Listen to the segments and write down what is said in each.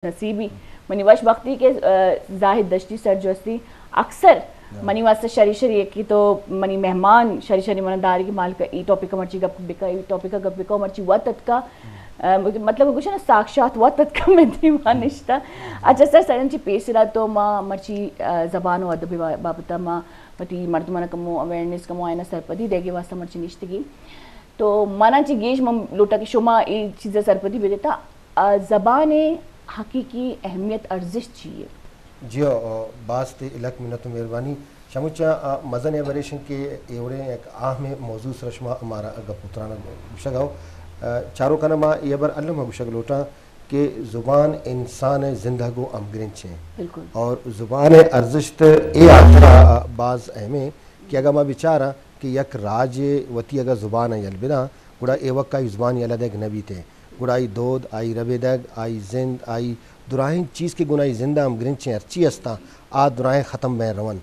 نصیبی، منی وش بختی کہ، آ، زاہد دشتی سر جو استی، اکثر منی واسطہ شری شری، یکی تو منی مہمان شری شری منا داری کہ مالک ای ٹاپک مرچی گپ بکا، ای ٹاپک گپ بکا، مرچی وت اتکا، آ، مطلب گوشن ساکشات وت اتکا میں دیما نشتا۔ اچھا سر، سرن چی پیسرا تو ما مرچی، آ، زبان و ادب با-، بابتا ما وتی مردمانا کمو اویئرنس، کمو آئینا سرپدی دیگے واسطہ مرچی نشتگی۔ تو منا چی گیش من لوٹا کہ شما ای چیزا سرپدی بدیتا، آ، زبان حقیقی اہمیت، ارزشت چی ہے؟ جی ہو، آ، باز تے لک منت و مہربانی۔ شموچا، آ، مزن ء بریشن کہ ایوڑے یک اہم موضوع سر شما مارا گپ و تران گوشگ ہو۔ آ، چارو کنا ما یہ بر الم گوشگ لوٹاں کہ زبان انسان زندگ و امگرنچ ہیں۔ بالکل۔ اور زبان ارزشت اے آترا باز اہم ہیں کہ اگا ما بچاراں کہ یک راج وتی اگا زبان یل بداں، گڑا ایوک آئی زبان یلہ دیگ نہ بیت۔ گڑا آئی دود، آئی ربیدگ، آئی زند، آئی دراہیں چیز کہ گون آئی زند ء ہمگرنچیں ہرچی استاں، آ دراہیں ختم بین رون۔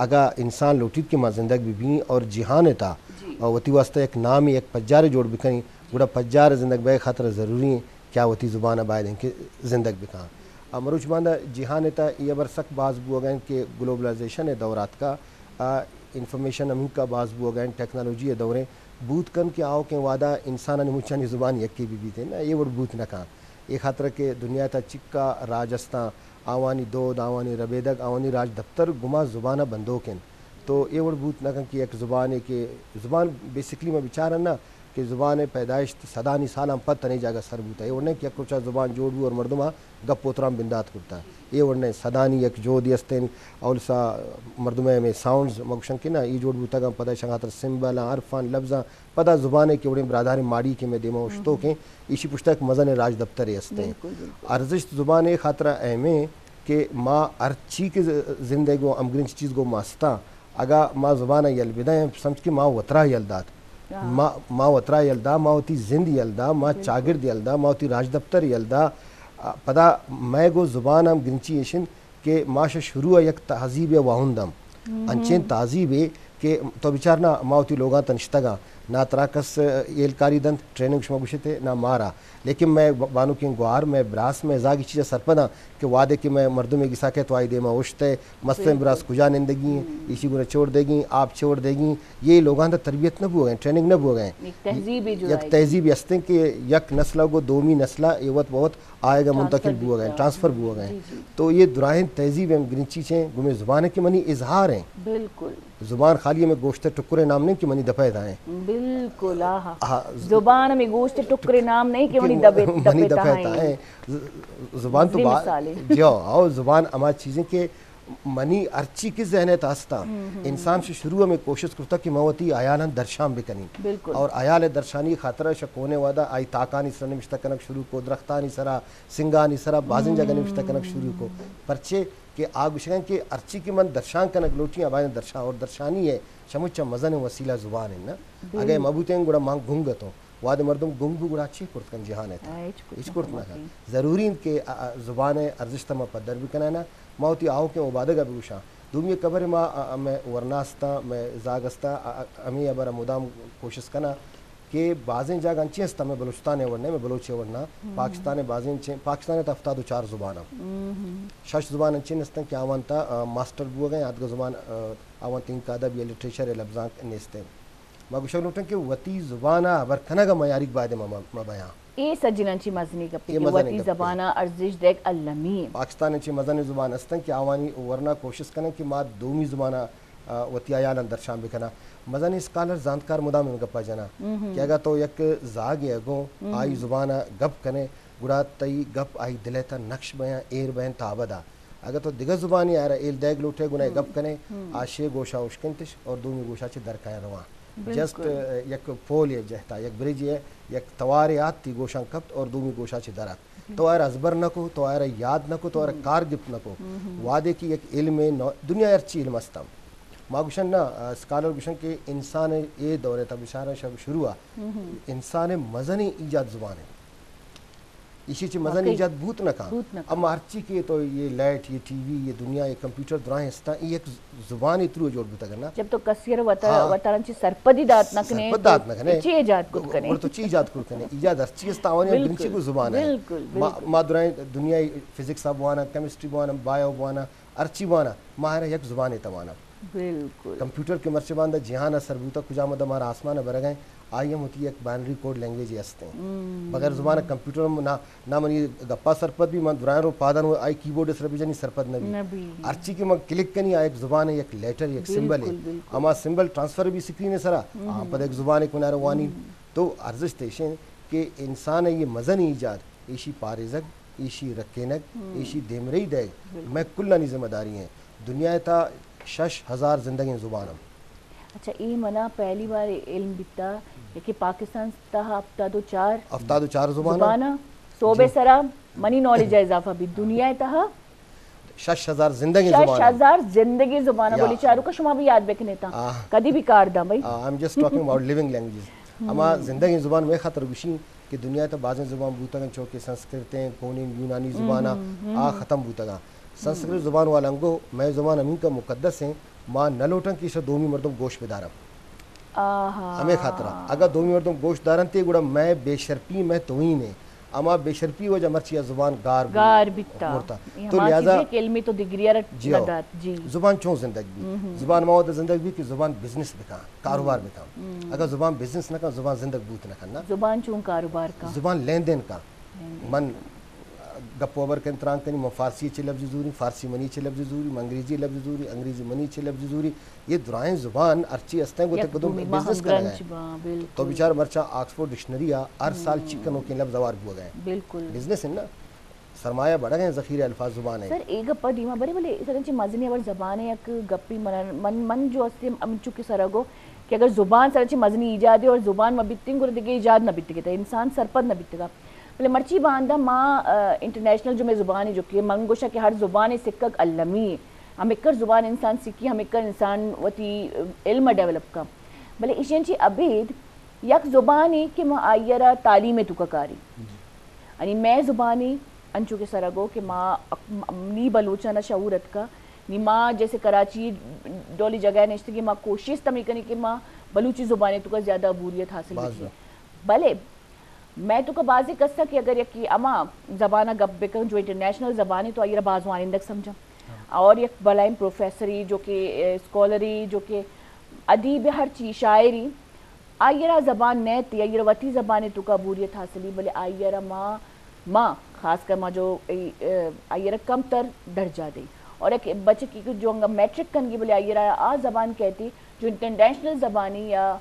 اگاں انسان لوٹیت کہ ما زندگ بہ بیں اور جہان ء تہا اور وتی واسطہ یک نامے، یک پجارے جوڑ بکنیں، گڑا پجار ء زندگ بئے خاطر ضروری ہیں کہ آ وتی زبان ء باید انت کہ زندگ بکاں۔ آ مروچ باندا جہان ء تہا اے ہبر سک باز بوگ ء انت کہ گلوبلائزیشن ء دور آتکا، آ انفارمیشن ہمینکا باز بوگ ء انت، ٹیکنالوجی ء دوریں بوت کن کہ آؤکیں وہدا انسانانی مچانی زبان یکے بہ بیت۔ نہ، اے وڑ بوت نہ کن۔ اے خاطر کہ دنیا ء تہا چکا راج استاں، آوانی دود، آوانی ربیدگ، آوانی راج دپتر گما زبان ء بندوک انت۔ تو اے وڑ بوت نہ کن کہ یک زبانے کہ زبان بیسکلی ما بچارن نا کہ زبان ء پیدائش صدانی سالاں پد تنے جاگہ سر بوتا۔ اے وڑ نہ کہ یک روچا زبان جوڑ بو اور مردم گپ و تران بندات کرتا۔ اے وڑ نہ، صدانی یک جہدے استیں، اول سا مردم ء ہمے ساؤنڈز ما گوشن کہ نا، اے جوڑ بوتگاں، پدا اشاں خاطر سمبلاں، حرفاں، لبزاں، پدا زبان ء کہ وڑیں براداریں ماڑی کہ میں دیما اوشتوکیں، ایشی پشتا یک مزن راج دپترے استیں۔ بالکل، بالکل۔ ارزشت زبان ء خاطر اہم ہے کہ ما ہرچی کہ ز-، زندگ و ہمگرنچ چیز گو ما استاں، اگاں ما زبان ء یل بدئیں، سمجھ کہ ما وترا یل دات۔ ما، ما وترا یل دا، ما وتی زند یل دا، ما چاگرد یل دا، ما وتی راجدپتر یل دا۔ آ، پدا مئے گوں زبان ہم گرنچی ایش انت کہ ما شہ شروع ء یک تہذیب ء واہند ہم۔ انچیں تہذیبے کہ تو بچار نا، ما وتی لوگاں تہ نشتگاں، نا ترا کس ہیلکاری دنت، ٹریننگ شما گوشتے، نا مارا۔ لیکن مئے ب-، بانکیں گوہار، مئے براس، مئے زاگ اے چیزا سرپداں کہ وہدے کہ مئے مردمے گسا کئیت تو آئی دیما اوشتئے، مستریں براس کجا نندگی ایں، ایشی گورا چے وڑ دیگی ایں، آپ چے وڑ دیگی ایں، یہ لوگاں تہ تربیت نہ بوگا ایں، ٹریننگ نہ بوگا ایں۔ یک تہذیبے جو یک آئیگی۔ تہذیبے استیں کہ یک نسل گو دومی نسل اے وت بہ وت آئیگا، منتقل بوگا ایں، ٹرانسفر بوگا ایں۔ جی، جی۔ تو یہ دراہیں تہذیب ہم گرنچی چیں، گمے زبان ہے کہ منی اظہار ہیں۔ بالکل۔ زبان خالی ہمے گوشت ء ٹکرے نام نہیں کہ منی دپے تہا ہیں۔ بالکل، آہا۔ ہاں، ز-، زبان ہمے گوشت ء ٹکرے نام نہیں کہ کہ منی دپے، منی دپے دپے تہا تہا ہیں۔ ہیں۔ ز-، زبان تو با-، مثالے۔ جی ہاں، او زبان ہما چیزیں کہ منی ہرچی کہ ذہن ء تہا ہستا، انسان شہ شروع ہمے کوشش کرتا کہ من وتی حیالاں درشان بکنیں۔ بالکل۔ اور حیال ء درشانی خاطر شہ کونے وہدا آئی تاکانی سرا نوشتہ کنگ شروع کو، درختانی سرا، سنگانی سرا، بازیں جاگہ نوشتہ کنگ شروع کو۔ پرچے کہ آ گوشگ ء انت کہ ہرچی کہ من درشان کنگ لوٹیں، آ باید درشان، اور درشانی ء چمچ ء مزن وسیلہ زبان انت نا۔ اگہ مبوتیں گڑا من گنگ اتوں۔ وہدے مردم گنگ بو گڑا چی کرت کن جہان ء تہا؟ ہچ کرت نہ کن۔ ضروری انت کہ، آ، آ، زبان ء ارزشت ء ما پدر بکناں نا۔ ما وتی آؤکیں اوبادگ ء بگوشاں۔ دومی ء کبر ما، آ، آ، مئے ورنا استاں، مئے زاگ استاں، آ، آ، ہمے ہبر ء مدام کوشست کناں۔ کہ بازیں جاگہ انچیں است، ہمے بلوچستان ء وڑ نہ، ہمے بلوچ ء وڑ نہ، پاکستان ء بازیں انچیں، پاکستان ء تہ ہفتاد و چار زبان انت۔ شش زبان انچیں استن کہ آوان تہ، آ، ماسٹر بوگ ء انت، آدگہ زبان، آ، آوان تہ انکا ادب یا لٹریچر ء لبزانک نیست انت۔ ما گوشگ لوٹیں کہ وتی زبان ء ہبر کنگ ء میاریگ باید ما، ما، ما بیاں۔ اے سجناں چی مزنی گپے کہ وتی زبان ء ارزش دیگ المی انت۔ پاکستان ء چی مزنیں زبان استن کہ آوانی ورنا کوشست کنن کہ ما دومی زبان ء آ، وتی حیالاں درشان بکناں۔ مزنیں اسکالر، زانتکار مدام ہمے گپا جناں کہ اگاں تو یک زاگے ء گوں آئی زبان ء گپ کنے، گڑا تئی گپ آئی دل ء تہ نقش بیاں، ایر بیاں تا ابدا۔ اگاں تو دگہ زبانے آئرا ہیل دئیگ لوٹے، گڑا اے گپ کنے، آ شے گوشا اشکنتش اور دومی گوشا چہ در کایاں رواں۔ جسٹ، اے، یک پولے جہتا، یک برجے، یک توارے آت، تی گوشاں کپت اور دومی گوشا چہ در آت۔ تو آئرا ازبر نہ کو، تو آئرا یاد نہ کو، تو آئرا کار گپت نہ کو۔ وہدے کہ یک علم نو-، دنیا ہرچی علم استم۔ ما گوشن نا، اسکالر گوشن کہ انسان اے دور تا بچارن شب شروع آ، انسان مزنیں ایجاد زبان ہے۔ ایشی چہ مزن واقعی۔ ایجاد بوت نہ کن۔ بوت نہ کن۔ اما ہرچی کہ تو یہ لائٹ، یہ ٹی وی، یہ دنیا، یہ کمپیوٹر درائیں ہستاں، یہ یک زبان ترو جوڑ بوتگ نا۔ جب تو کسی رو وطن، ہاں۔ وطن چی سرپدی دات نہ کنے، سرپد دات نہ کنے۔ چی ایجاد کت کنے؟ اور تو چی ایجاد کت کنے؟ ایجاد ہرچی ہستا آوانی بالکل، بنچی کو زبان ہے۔ بالکل، ما، بالکل۔ ما درائیں دنیا فزکس اب وانا، کیمسٹری وانا، بایو وانا، ہرچی وانا، ما ہر یک زبان توانا۔ بالکل۔ کمپیوٹر کہ مرچی باندا جہان ء سر بوتا، کجام دم مارا آسمان ء برگ ء، آئی ہم وتی یک بائنری کوڈ لینگویج است ہیں۔ ہم۔ بغیر زبان ء کمپیوٹر ہم نہ، نہ منی گپا سرپد بھی، من درائیں رو پادن آئی کیبورڈ سر بجنی سرپد نہ بھی۔ نہ بھی۔ ہرچی کہ من کلک کنی، آ یک زبان ہے، یک لیٹر، یک سمبل ہے۔ بالکل، بالکل۔ اما سمبل ٹرانسفر بھی سکرین سرا، ہم۔ آ پد یک زبان ہے کنار وانی۔ ہم۔ تو ارزش تیشیں کہ انسان یہ مزن ایجاد، ایشی پاریزگ، ایشی رکینگ، ہم۔ ایشی دیمرئی دیگ، بالکل۔ میں کلانی ذمہ داری ہیں۔ دنیا تا شش ہزار زندگیں زبان ہم۔ اچھا، اے منا پہلی بار علم بیتا کہ پاکستان تہا ہفتاد و چار ہفتاد و چار زبان ہم۔ زبان ہم۔ صوبے جی۔ سرا منی نالج اضافہ بھی دنیا تہا شش ہزار زندگیں زبان ہم۔ شش ہزار زندگیں زبان ہم۔ یا۔ بولی چارو کا شما بھی یاد بکنے تا۔ آہ۔ کدی بھی کار دا بھائی۔ آہ، I'm just talking about living languages. ہما زندگیں زبان میں خاطر گوشی کہ دنیا تا بازیں زبان بوتگن، چو کہ سنسکرت ہیں، کونین یونانی زبان ہم، ہم۔ آ ختم بوتگا۔ سنسکرت زبان والا انگو میں زبان ہمین کا مقدس ہیں، ما نہ لوٹن کہ اسا دومی مردم گوش بدارم۔ آہا۔ ہمیں خاطرہ اگر دومی مردم گوش دارن تے گڑا میں بے شرپی میں توہین ہے۔ اما بے شرپی وجہ مرچی زبان گار بو-، گار بیتا۔ مرتا۔ یہ تو ہما لہذا چیزیں کہ علمی تو دگری ارٹ جی ہو۔ ندات، جی۔ زبان چون زندگ بی؟ ہم۔ زبان ما ودا زندگ بی کہ زبان بزنس بکا، کاروبار بکا۔ ہم۔ اگر زبان بزنس نہ کن، زبان زندگ بوت نہ کن نا۔ زبان چون کاروبار کا؟ زبان لین دین کا۔ لین دین۔ من گپ و ہبر کن تران کنی، من فارسی چے لفظ زوری، فارسی منی چے لفظ زوری، من انگریزی لفظ زوری، انگریزی منی چے لفظ زوری۔ یہ درائیں زبان ہرچی ہستیں گو یک تے کدوم دومی ما بزنس ہم کرنا گرنچ ہے۔ باں، تو بالکل۔ بیچار مرچا آکسفورڈ ڈکشنری آ ہر سال چی کنوکیں لفظ اوار بوگا ہیں۔ بالکل۔ بزنس ہے نا، سرمایہ بڑھگ ہیں، ذخیرہ الفاظ زبان ہے۔ سر، ایک گپا دیما برے بلے سر چی مزنی اور زبان ہے یک گپی من، من، من جو ہستے ہم چونکہ سرا گو کہ اگر زبان سر چی مزنی ایجاد ہے اور زبان مہ بیتیں گڑا دیگہ ایجاد نہ بیتگے تا انسان سرپد نہ بیتگا۔ بلے مرچی باندا ما، آ، انٹرنیشنل جو میں زبان ہے جو کہ من گوشا کہ ہر زبان سکگ المی ہے۔ ہمکر زبان انسان سکی، ہمکر انسان وتی، آ، علم ڈیولپ کا۔ بلے ایشی انچی ابید یک زبانے کہ ما آئی ء را تعلیم ء توکا کاری۔ جی۔ یعنی مئے زبانے انچو کہ سرا گو کہ ما اک-، م-، نی بلوچانا شعور اتکا، نی ما جیسے کراچی ڈولی جگہ نشتگی ما کوشست ہمیں کنی کہ ما بلوچی زبانے توکا زیادہ عبوریت حاصل باز بکنی۔ بلے مئے توکا بازیں کسا کہ اگر یکی ہما زبانا گپ بکن جو انٹرنیشنل زبانے تو آئی را باز وانندگ سمجھا۔ ہاں۔ اور یک بلائیں پروفیسری جو کہ، اے، اسکالری جو کہ ادیب ہر چی شاعری آئی را زبان نیتی، آئی را وتی زبان توکا بوریت حاصلی، بلے آئی را ما، ما خاص کر ما جو، اے، اے، آئی را کم تر درجہ دے۔ اور ایک بچے کی جو انگا میٹرک کنگی بلے آئی را آ زبان کہتی جو انٹرنیشنل زبانی یا،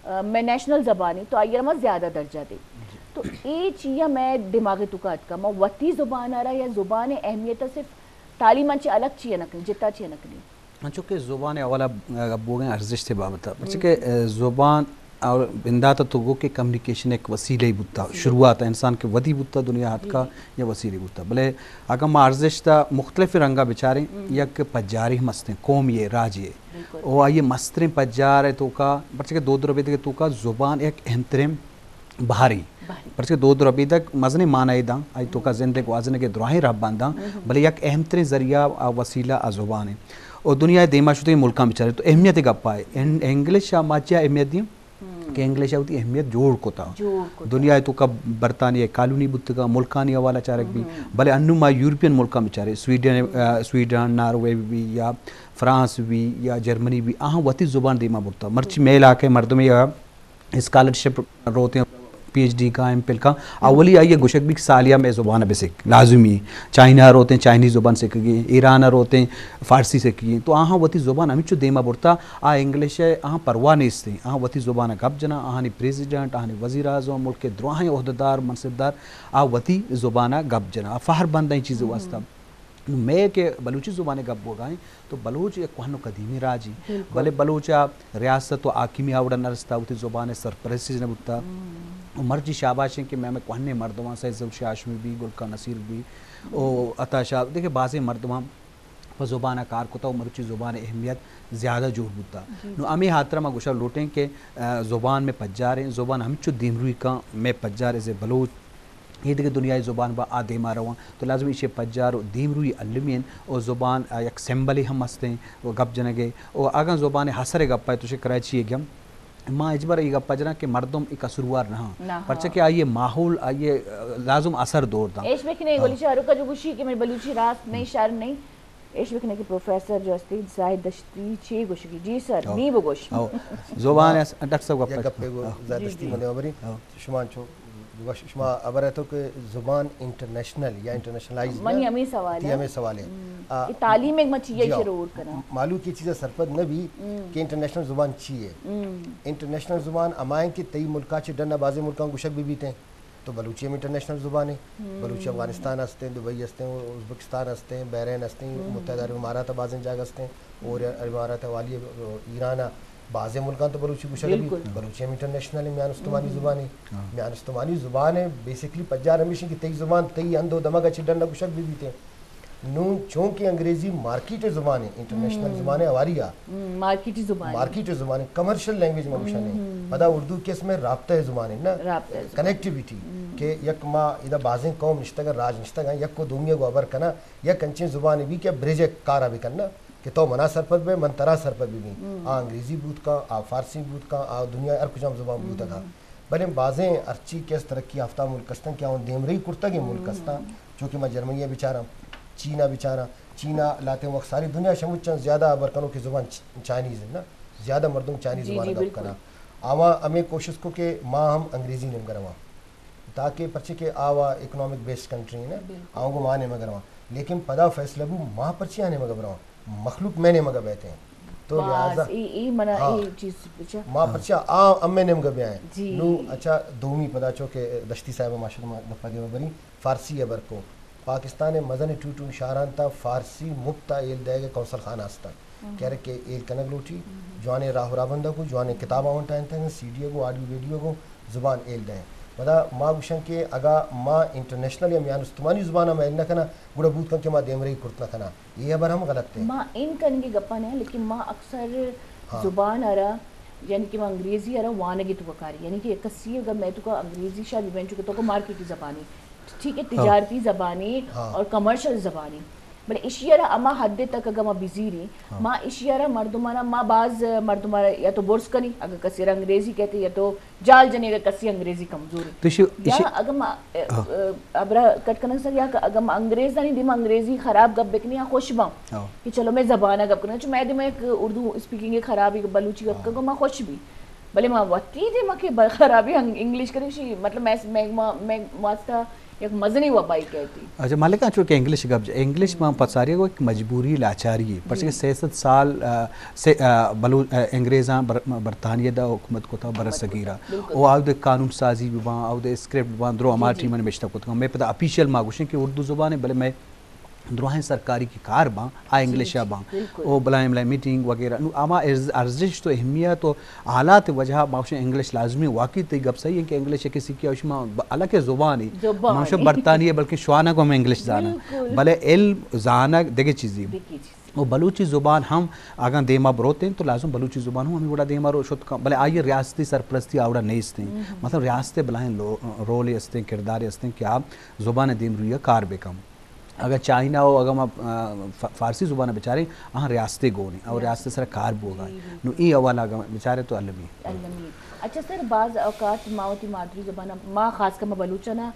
آ، میں نیشنل زبانی تو آئی را ما زیادہ درجہ دے۔ جی۔ تو اے چیزا میں دماغ توکا اتکا، ما وتی زبان را یا زبان اہمیت صرف تعلیم چے الگ چیئے نہ کنی، جتا چیئے نہ کنی۔ انچو کہ زبان حوالہ، آ، گپ بوگیں ارزشت بابت، پرچہ کہ، آ، زبان اور بندات تو گو کہ کمیونیکیشن ایک وسیلہ ہی بوتا، وسیلہ۔ شروعات انسان کے ودی بوتا، دنیا ہتکا، جی، جی۔ یا وسیلہ بوتا۔ بلے اگر ما ارزشت مختلف رنگا بچاریں، ہم۔ یک پجاری ہم ہستیں، قوم یہ، راج یہ۔ بالکل۔ او آئی مستریں پجار ہے توکا، پرچہ کہ دود ربیدگ توکا زبان ایک اہم ترین بہری۔ بہری۔ پرچہ دود ربیدگ مزنیں معنی داں، آئی توکا زندگ گوازنگ دراہیں رہبان داں، ہم۔ بلے یک اہم ترین ذریعہ آ وسیلہ آ زبان ہے۔ او دنیا دیما شدہ ملکاں بچارے تو اہمیت گپا ہے۔ ان-، انگلش آ ما چیا اہمیت دیم؟ ہم۔ کہ انگلش آ وتی اہمیت جوڑ کتا۔ جوڑ کتا۔ دنیا توکا برطانیہ کالونی بوتگا، ملکانی حوالہ چارگ بھی۔ ہم۔ بلے انو ما یورپین ملکاں بچارے، سویڈن، آ، سویڈن، ناروے بھی یا فرانس بھی یا جرمنی بھی، آہاں وتی زبان دیما برتا۔ مرچی مئے علاقے مردم یا اسکالرشپ روتیں، پی ایچ ڈی کا، ایم فل کا، اولی آئی گوشگ بھی کہ سالیا مئے زبان بسک، لازمی۔ چائنا روتیں، چائنی زبان سکگی، ایران روتیں، فارسی سکگی۔ تو آہاں وتی زبان ہمچو دیما برتا، آ انگلش ہے، آہاں پرواہ نیستیں۔ آہاں وتی زبان گپ جنا، آہانی پریزیڈنٹ، آہانی وزیر اعظم، ملک دراہیں عہدیدار، منصبدار، آ وتی زبان گپ جنا، آ فہر بندیں چیز واسطہ۔ نوں مئے کہ بلوچی زبان ء گپ بوگا ایں، تو بلوچ یک کوہن و قدیمی راجی، بالکل۔ بلے بلوچ ء ریاست و حاکمی آوڑا نرستا، وتی زبان ء سرپرستی نہ بوتا۔ ہم۔ و مرچی شاباش ایں کہ مئے، مئے کوہنیں مردماں، سید ظہور شاہ ہاشمی بی، گل خان نصیر بی، و عطا شاد، دیکھے بازیں مردماں پہ زبان ء کار کتا و مرچی زبان ء اہمیت زیادہ جوڑ بوتا۔ جی، نوں جی۔ ہمے ہاترا ما گوشگ لوٹیں کہ، آ، زبان مئے پجار ایں، زبان ہمچو دیمروی کاں، مئے پجار از اے بلوچ اے دگہ دنیای زبان با آ دیما رواں، تو لازم ایشی پجار و دیمروی المی انت و زبان، آ، یک سمبلے ہم استیں و گپ جنگے و اگاں زبان حسر گپ ء تو شے کراچی ء گم، ما ہچبر اے گپ ء جناں کہ مردم اے قصوروار نہ ہاں۔ نہ ہاں۔ پرچہ کہ آئی ء ماحول، آئی ء، آ، لازم اثر دور داں۔ ایش بکنے ہاں۔ گلی شاہ رخ جو گوشی کہ منی بلوچی راست نہیں، شر نہیں۔ ایش بکنے کہ پروفیسر جو استی زاہد دشتی چی گوشگی؟ جی سر، ہاں۔ نی بگوش۔ ہاں۔ زبان ہاں۔ اس-، ڈاکٹر صاحب گپ یک گپے گو ہاں۔ زاہد جی، دشتی جی۔ منے عمری۔ ہاں۔ شما چو، شما خبر ہے تو کہ زبان انٹرنیشنل یا انٹرنیشنلائز منی نہ؟ ہمیں سوال تئی ہے۔ ہمیں سوال ہے۔ ہم۔ آ، یہ تعلیم ایک مچی جی ہے ہاں۔ شروع کرنا۔ معلوم کی چیزیں سرپد نہ بھی ہم۔ کہ انٹرنیشنل زبان چی ہے۔ ہم۔ انٹرنیشنل زبان ہمائیں کہ تئی ملکا چے ڈن بازیں ملکاں گوشگ بھی بیتے ہیں۔ تو بلوچی ہم انٹرنیشنل زبان ہے۔ ہم۔ بلوچی افغانستان ہستے ہیں، دبئی ہستے ہیں، ازبکستان ہستے ہیں، بحرین ہستے ہیں، ہم۔ متحدہ عرب امارات بازیں جاگہ ہستے ہیں۔ اور امارات والی ایران ء بازیں ملکاں تو بلوچی گوشگ بی، بالکل۔ بلوچی ہم انٹرنیشنل میان استمانی ہم۔ زبان ہے۔ ہاں۔ میان استمانی زبان ہے، بیسکلی پجار ہمیش کہ تئی زبان، تئی ہند و دمگ اچ ڈن گوشگ بی بیتے۔ نوں چونکہ انگریزی مارکیٹ زبان ہے، انٹرنیشنل ہم۔ زبان ہے ہماری آ۔ ہم، مارکیٹی زبان ہے۔ مارکیٹ زبان ہے، کمرشل لینگویج ما گوشانے۔ ہم۔ پدا اردو کس میں رابطہ زبان ہے نا، رابطہ زبان۔ کنیکٹیویٹی ہم۔ کہ یک ما ادا بازیں قوم نشتگ، راج نشتگ، یک کو دومی کو خبر کنا، یک انچیں زبان بھی کہ برج کارا بکن نا۔ کہ تو منا سرپد بے، من ترا سرپد بہ بیں۔ ہم۔ آ انگریزی بوت کن، آ فارسی بوت کن، آ دنیا ہر کجام زبان بوت کن۔ ہم۔ بلے بازیں ہرچی کہ از ترقی یافتہ ملک ہستن کہ آوان دیمرئی کرتگیں ملک ہم۔ ہستن، چونکہ ما جرمنی ء بچاراں، چین ء بچاراں، چین ء لہتیں وقت ساری دنیا شموچاں زیادہ ہبر کنوکیں زبان چ-، چائنیز انت نا، زیادہ مردم چائنیز جی، زبان جی، گپ بالکل۔ کناں۔ آواں ہمیں کوشش کو کہ ما ہم انگریزی نیمگا رواں۔ تاکہ پرچے کہ آ وا اکنامک بیسڈ کنٹری ہیں نا، بالکل۔ آؤں گو ما نیمگ رواں۔ لیکن پدا فیصلہ بو ما پرچے آ نیمگ رواں، مخلوق میں نیمگ بیتے ہیں۔ تو باز لہذا ای، ای منا ہاں۔ ای چیز پچا۔ ما ہاں۔ پرچا آ ہمیں نیمگ بیائیں۔ جی۔ نو اچھا دومی پدا چو کہ دشتی صاحب ماشاءاللہ ما گپا دیما بری فارسی ء برکو۔ پاکستان ء مزن ٹوٹو شہران تا فارسی مفت ء ایل دئیگ ء کونسل خانہ ہستن۔ ہم۔ کہ ہر کہ ایل کنگ لوٹی، ہم۔ جوانیں راہ و رہبند کو، جوانیں کتاب آوان ٹائنتگ، سی ڈی کو، آڈیو ویڈیو کو، زبان ایل دئیں۔ پدا ما گوشن کہ اگا ما انٹرنیشنل یا میان استمانی زبان ہم ایل نہ کناں، گڑا بوت کن کہ ما دیمرئی کرت نہ کناں۔ اے ہبر ہم غلط ہے۔ ما ان کنگی گپا نہ، لیکن ما اکثر ہاں۔ زبان ارا، یعنی کہ ما انگریزی ارا وانگی تو کاری، یعنی کہ کسی اگر میں تو کا انگریزی شاید بینچو کہ تو کو مارکیٹی زبانی، ٹھیک ہے، ہاں۔ تجارتی زبانی ہاں۔ اور کمرشل زبانی۔ بلے ایشی ء را ہما حد ء تک اگاں ما بزیریں، ہاں۔ ما ایشی ء را مردمانا، ما باز مردمانا یا تو برز کنی، اگاں کسی را انگریزی کہتے یا تو جال جنے اگاں کسی انگریزی کمزور ہے۔ تو ایشی، یا ایشی اگاں ما، ہاں۔ ابرا کٹ کنگ سر، یا اگاں ما انگریزانی دیما انگریزی خراب گپ بکنی یا خوش باں۔ ہاں۔ کہ چلو میں زبان گپ کنگ، چو میں دیما ایک اردو اسپیکنگ خرابی بلوچی گپ ہاں۔ کنگ ما خوش بھی۔ بلے ما وتی دیما کہ ب-، خرابی انگ-، انگلش کنی شی، مطلب میں، میں، ما، میں واسطہ یک مزنیں وبائی کہتی۔ اچھا، مالکاں چو کہ انگلش گپ ج-، انگلش ما پساری کو ایک مجبوری لاچاری ہے۔ پرچہ کہ جی۔ سیصد سال، آ، سے، آ، بلو-، آ، انگریزاں بر-، برطانیہ دا حکومت کو تھا بر حکومت کو صغیرہ۔ تھا، بالکل۔ او آو دے قانون سازی بھی باں، آو دے اسکرپٹ باں، درو جی، ہما جی۔ ٹیمن نبشتہ کت۔ میں پدا آفیشل ما گوشیں کہ اردو زبان ہے، بلے میں درائیں سرکاری کہ کار باں، آ جی، انگلش ء جی، باں۔ بالکل۔ او بلائیں بلائیں میٹنگ وغیرہ۔ نو، ہما ارز-، ارزشت و اہمیت و حالات وجہ ما گوشیں انگلش لازمی، واقعی تئی گپ صحیح ہے کہ انگلش کسی کہ شما ب-، الگ زبانی۔ زبانی۔ ما گوشیں برطانیہ بلکہ شوانگ ہم انگلش زاناں۔ بالکل۔ بلے علم زانگ دگہ چیزی۔ دگہ چیزی۔ و بلوچی زبان ہم اگاں دیما بروتیں تو لازم بلوچی زبان ہم ہمیں وڑا دیما رو شت کن۔ بلے آئی ریاستی سرپرستی آوڑا نیستیں۔ ہم۔ مثلاً ریاست بلائیں لو-، رولے استیں، کردارے استیں کہ آ زبان دیمروی کار بکن۔ اگاں چائنا و اگاں ما، آ، ف-، فارسی زبان بچاریں، آہاں ریاستے گون انت، او ریاست سرا کار بوگا انت۔ جی، بالکل۔ نو ای حوالہ اگاں بچارے تو المی۔ المی۔ اچھا سر، بعض اوقات ما وتی مادری زبان، ما خاص کر ما بلوچانا